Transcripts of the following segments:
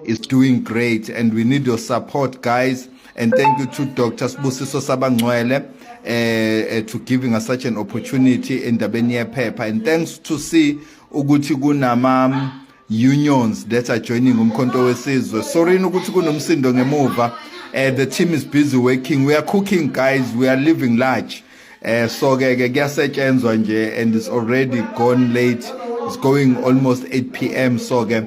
Is doing great and we need your support, guys, and thank you to Dr. Sibusiso Sabangcwele to giving us such an opportunity endabeni yephepha, and thanks to see ukuthi kunama unions that are joining Umkhonto Wesizwe. Sorry ukuthi kunomsindo ngemuva. The team is busy working. We are cooking, guys. We are living large. So ke kuyasetshenzwa nje and it's already gone late. It's going almost 8 p.m., so ke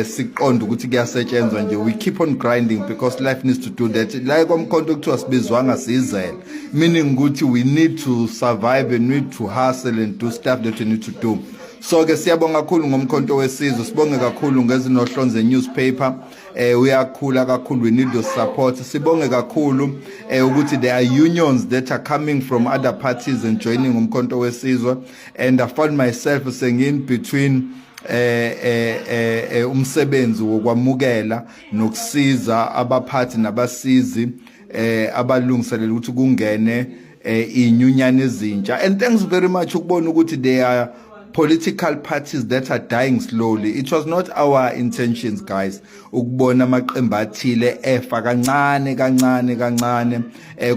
siqonda ukuthi kuyasetshenzwa nje. We keep on grinding because life needs to do that. La kwamkhonto kuthiwa sibizwanga sizele, meaning ukuthi we need to survive and need to hustle and do stuff that we need to do. So ke siyabonga kakhulu ngoMkhonto Wesizwe, sibonge kakhulu ngeZinohlonze newspaper. Uyakhula kakhulu. We need your support. Sibonge kakhulu ukuthi there are unions that are coming from other parties and joining Umkhonto Wesizwe, and I found myself saying in between umsebenzi wokwamukela nokusiza abaphathi nabasizi abalungiselela ukuthi kungene inyunyana ezintsha. And thanks very much ukubona ukuthi there are political parties that are dying slowly. It was not our intentions, guys, ukubona amaqembu athile efa kancane kancane kancane,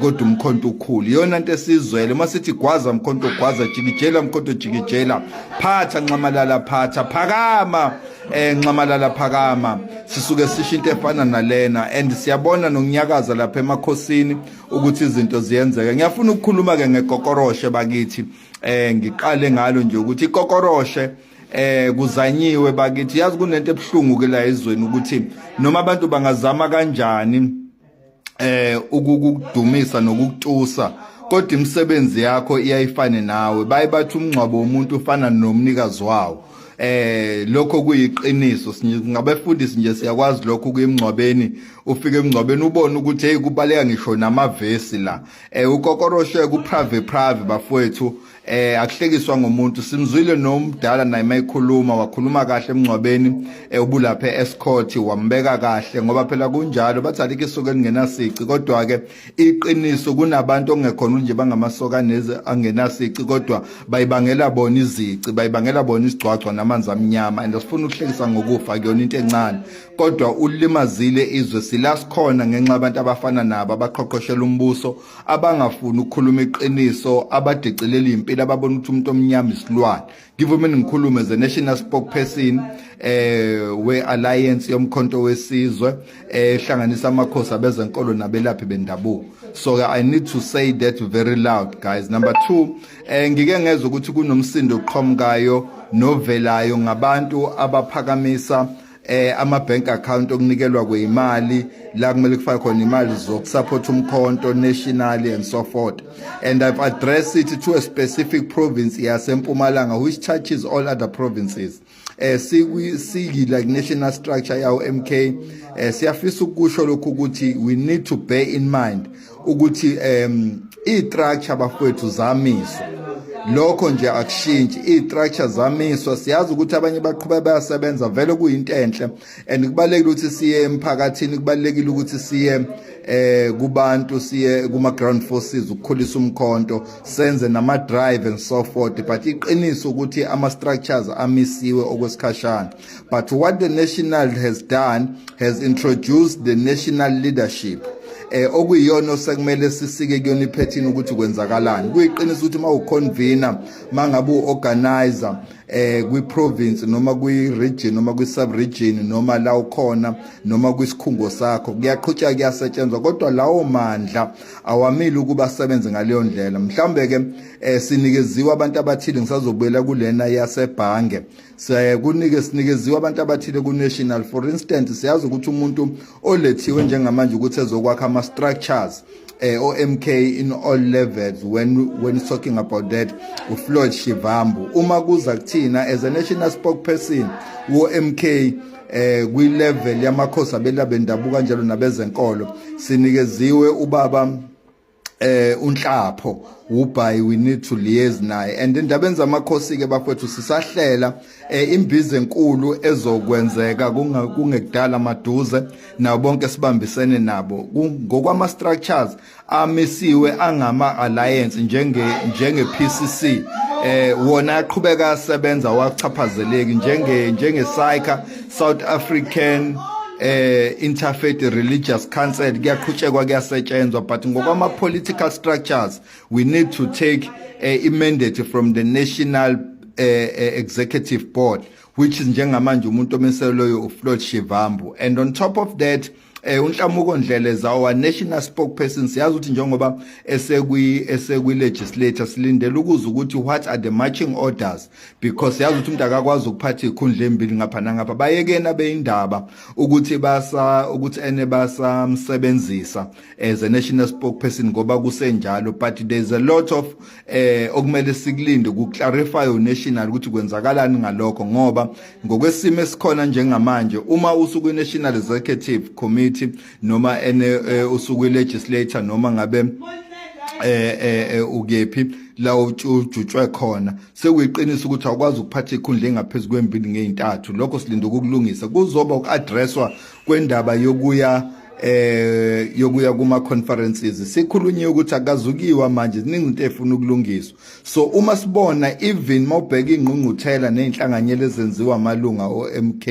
kodwa umkhonto ukhulu. Iyona into esizwele masithi gwaza mkhonto gwaza, jikijela mkhonto jikijela, phatha Nxamalala phatha, phakama Nxamalala phakama. Sisuke sisho into efana nalena and siyabona nokunyakaza lapha emakhosini ukuthi izinto ziyenzeka. Ngiyafuna ukukhuluma ke ngekokoroshe bakithi. Ngiqale ngalo nje ukuthi ikokoroshe kuzanyiwe bakithi. Yazi kunento ebuhlungu ke la ezweni ukuthi noma abantu bangazama kanjani ukukudumisa nokukutusa, kodwa imisebenzi yakho iyayifane nawe. Baye bathi umngcwabo womuntu ufana nomnikazi wawo. Lokho kuyiqiniso. Ngabefundisi nje siyakwazi lokho. Kuyimngcwabeni, ufike emngcwabeni ubone ukuthi hey, kubaleka ngisho namavesi la. Ukokoroshe ku private private bafowethu. Akuhlekiswa ngomuntu. Simzwile nomdala naye mayikhuluma, wakhuluma kahle emngcwabeni ubulapha eScott, wambeka kahle ngoba phela kunjalo, bathi alikho isuke elingenasici. Kodwa ke iqiniso, kunabantu ongekhona nje bangamasoka neze angenasici, kodwa bayibangela bona izici, bayibangela bona isigcwagcwa namanzi amnyama, and asifuna ukuhlekisa ngokufa, kuyona into encane, kodwa ulimazile izwe. Sila sikhona ngenxa abantu abafana nabo abaqhoqhoshela umbuso, abangafuni ukukhuluma iqiniso, abadicilela impilo, ababona ukuthi umuntu omnyama isilwane. Ngivumeni ngikhulume the national spokesperson we alliance yoMkhonto Wesizwe ehlanganisa amakhosi abezenkolo nabelaphi bendabuko, so I need to say that very loud, guys. Number 2, ngike ngezwe ukuthi kunomsindo oqhamukayo novelayo ngabantu abaphakamisa ama bank account okunikelwa kwezimali la kumele kufake khona imali zokusupport umkhonto nationally and so forth, and I've addressed it to a specific province yaseMpumalanga which touches all other provinces. Sikwi siki like national structure yawo MK, siyafisa ukusho lokhu ukuthi we need to bear in mind ukuthi i-structure bafowethu zamiswa. Lokho nje akushintshi, i-structure zamiswa. Siyazi ukuthi abanye baqhubeka bayasebenza vele, kuyinto enhle and kubalekile ukuthi siye emphakathini, kubalekile ukuthi siye kubantu, siye kuma ground forces ukukhulisa umkhonto, senze nama drive and so forth, but iqiniso ukuthi ama structures amisiwe okwesikhashana. But what the national has done has introduced the national leadership okuyiyona osekumele sisike kuyona iphethini ukuthi kwenzakalani. Kuyiqiniso ukuthi mawuconvener, mangabe uorganizer kwi province noma kwi region noma kwi sub region noma la ukhona noma kwisikhungo sakho, kuyaqhutshwa, kuyasetshenzwa, kodwa lawo mandla awamile ukuba asebenze ngaleyo ndlela. Mhlambe ke sinikeziwe abantu abathile, ngisazobuyela kulena yasebhange, siyaye sinikeziwe abantu abathile ku national. For instance, siyazi ukuthi umuntu olethiwe njengamanje ukuthi ezokwakha ama structures oMK in all levels, when talking about that, uFloyd Shivambu. Uma kuza kuthina as a national spokesperson wo MK kwi level yamakhosi abelaphi bendabuko kanjalo nabezenkolo, sinikeziwe ubaba uNhlapho ubhayi. We need to liaise naye. And indaba zamakhosi ke bafowethu, sisahlela imbizo enkulu ezokwenzeka kungekudala maduze nabo bonke sibambisene nabo. Ngokwama structures amisiwe angama alliance njenge PCC, wona aqhubeka asebenza, wachaphazeleki njenge SAICA, South African Interfaith Religious Council kuyaqhutshekwa, kuyasetshenzwa, but ngokwama political structures we need to take a mandate from the National Executive Board, which is njengamanje umuntu omiselweyo uFloyd Shivambu. And on top of that, uNhlamuko Ndlela is our national spokesperson. Siyazi ukuthi njengoba esekwi legislature, silindele ukuza ukuthi what are the marching orders, because siyazi ukuthi umuntu akakwazi ukuphatha ikhundla embili ngapha nangapha. Bayekena beyindaba ukuthi basa ukuthi ene basamsebenzisa as a national spokesperson ngoba kusenjalo, but there's a lot of okumele sikulinde ku clarify national ukuthi kwenzakalani ngalokho, ngoba ngokwesimo esikhona njengamanje, uma usuku national executive committee noma ene usuku legislature noma ngabe ukephi la ujutshwe khona, sekuyiqiniso ukuthi awukwazi ukuphatha ikhundla engaphezulu kwembili ngeintathu. Lokho silinda ukukulungisa, kuzoba uku-addresswa kwendaba yokuya kuma conferences. Sikhulunye ukuthi akazukiwa manje, ziningi izinto ezifuna ukulungiswa. So uma sibona, even mawubheka ingqungquthela nezinhlanganyelo ezenziwa amalunga oMK,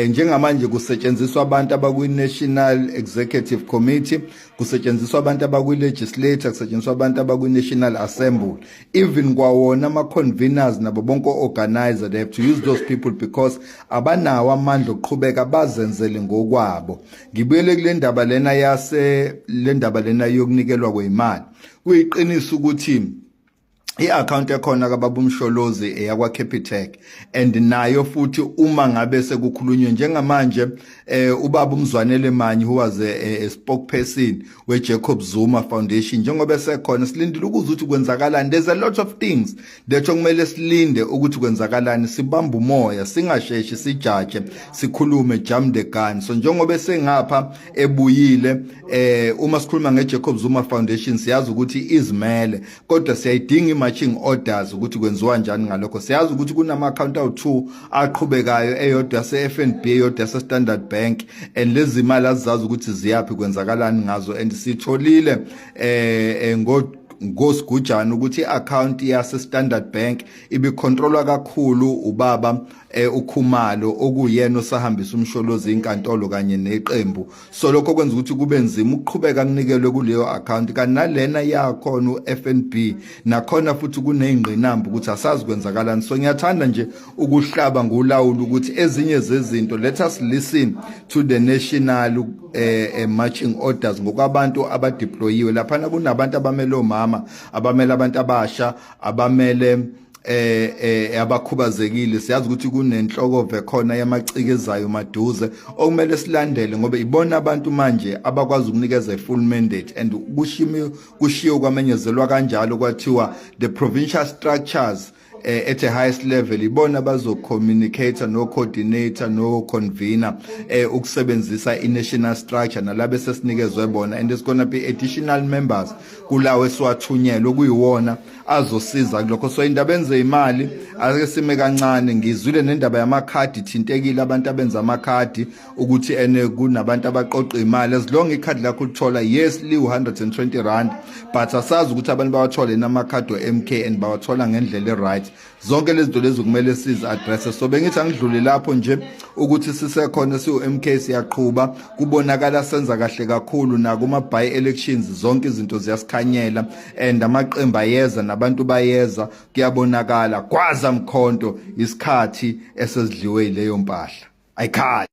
njengamanje kusetshenziswa abantu abakwi National Executive Committee, kusetshenziswa abantu abakwi legislature, kusetshenziswa abantu abakwi National Assembly, even kwawona ama conveners nabo bonke organizer, they have to use those people because abanawo amandla okuqhubeka bazenzele ngokwabo. Ngibuyele kule ndaba lena yase le ndaba lena yokunikelwa kwemali. Kuyiqiniso ukuthi i-account ekhona kababa uMsholozi eyakwa Capitec, and nayo futhi uma ngabe sekukhulunywe njengamanje, ubaba uMzwanele Manyi, who was a spokesperson we Jacob Zuma Foundation, njengoba sekhona, silindile ukuza ukuthi kwenzakalani. There's a lot of things that okumele silinde ukuthi kwenzakalani, sibamba umoya, singasheshi sijaje, sikhulume, jump the gun. So njengoba sengapha ebuyile, uma sikhuluma ngeJacob Zuma Foundation, siyazi ukuthi izimele, kodwa siyayidinga i-marching orders ukuthi kwenziwa njani ngalokho. Siyazi ukuthi kunama account awu2 aqhubekayo, eyodwa yase FNB, eyodwa yase Standard Bank, and lezi mali azizazi ukuthi ziyaphi, kwenzakalani ngazo. And sitholile ngosigujana ukuthi i-account yase Standard Bank ibicontrolwa kakhulu ubaba uKhumalo, okuyena osahambisa uMsholozi inkantolo kanye neqembu. So lokho kwenza ukuthi kube nzima ukuqhubeka kunikelwe kuleyo account. Kanti nalena yakhona uFNB, nakhona futhi kunezingqinamba ukuthi asazi kwenzakalani. So ngiyathanda nje ukuhlaba ngolawulo ukuthi ezinye zezinto, let us listen to the national marching orders ngokwabantu abadeployiwe laphana. Kunabantu abamele omama, abamele abantu abasha, abamele abakhubazekile. Siyazi ukuthi kunenhloko khona yamacikezayo maduze okumele silandele, ngoba ibona abantu manje abakwazi ukunikeza i-full mandate, and kushimi kushiwo kwamenyezelwa kanjalo, kwathiwa the provincial structures at the highest level ibona bazo communicate no coordinator no convener ukusebenzisa i national structure nalabe sesinikezwe bona, and there's going to be additional members kulawo esiwathunyelwe okuyiwona azosiza kulokho. So indaba enze imali, ake sime kancane. Ngizwile nendaba yamakhadi thintekile, abantu abenza amakhadi, ukuthi ene kunabantu abaqoqa imali. As long ikhadi lakho ulithola, yes, li 120 rand, but asazi ukuthi abantu bawathole namakhadi o-MK and bawathola ngendlela e-right. Zonke lezi zinto lezi kumele sizi address. So bengithi angidlule lapho nje ukuthi sisekhona siu-MK, siyaqhuba, kubonakala senza kahle kakhulu nakuma by elections, zonke izinto ziyasikhanyela and amaqembu ayeza nabantu bayeza, kuyabonakala. Gwaza mkhonto, isikhathi esesidliwe yileyo mpahla ayikhali.